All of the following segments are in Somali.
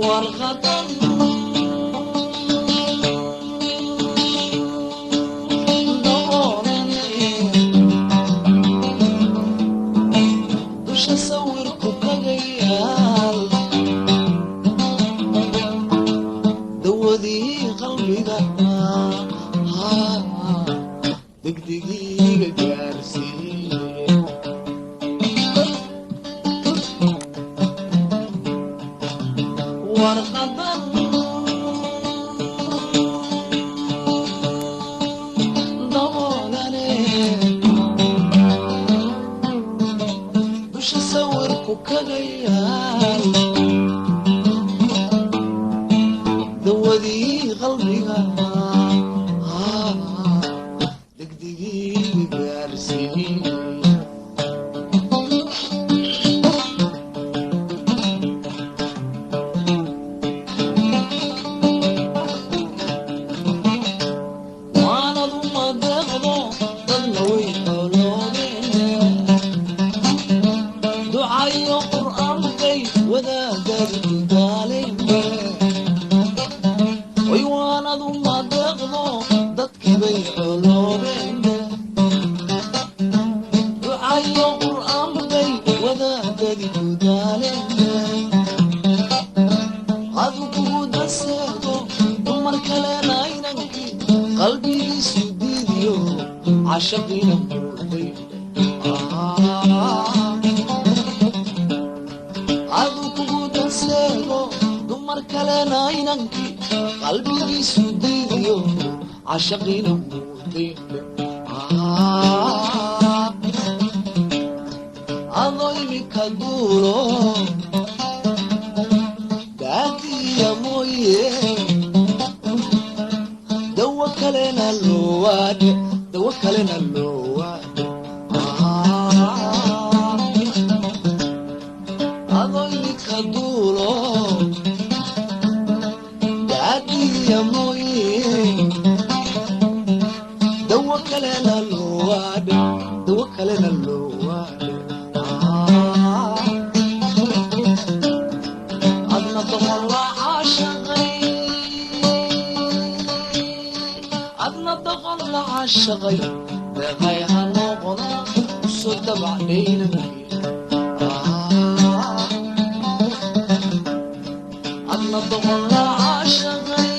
Warqadan daboolane, dusha sawirku kaga yaal, dawadii qalbiga degdegiiga gaarsiiye. Warqadan daboolane, dusha sawirku kaga yaal, dawadii qalbiga degdegiiga gaarsiiye. Waanad umadeeqdo, dadna way xoloobeen, ducayo qur'aan bay wadaadad gaaleen. Way waanad umadeeqdo, dadkii bay xoloobeen, ducayo qur'aan bay wadaadadi gudaaleen. Adu kugu daseego, dumar kalena inankii qalbigiisu diidiyo, cashaqiina muuday. Adu kugu daseego, dumar kalena inankii qalbigiisu diidiyo, cashaqiina muuday. Adoo imika duulo daadiya mooye, dawo kalena loo waadhe, dawo kalena loo waadhe. Adoo imika duulo daadiya mooye, dawo kalena loo waadhe, dawo kalena loo waadhe. Adna doqon la caashaqay, adna doqon la caashaqay, deeqay ha noqono, usoo dabacdhaynanki. Adna doqon la caashaqay,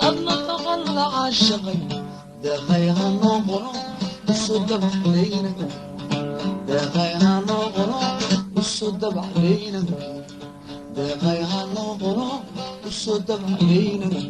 adna doqon la caashaqay, deeqay ha noqono, usoo dabacdhaynanki. Deeqay ha noqono, usoo dabacdhaynanki. Deeqay ha noqono, usoo dabacdhaynanki.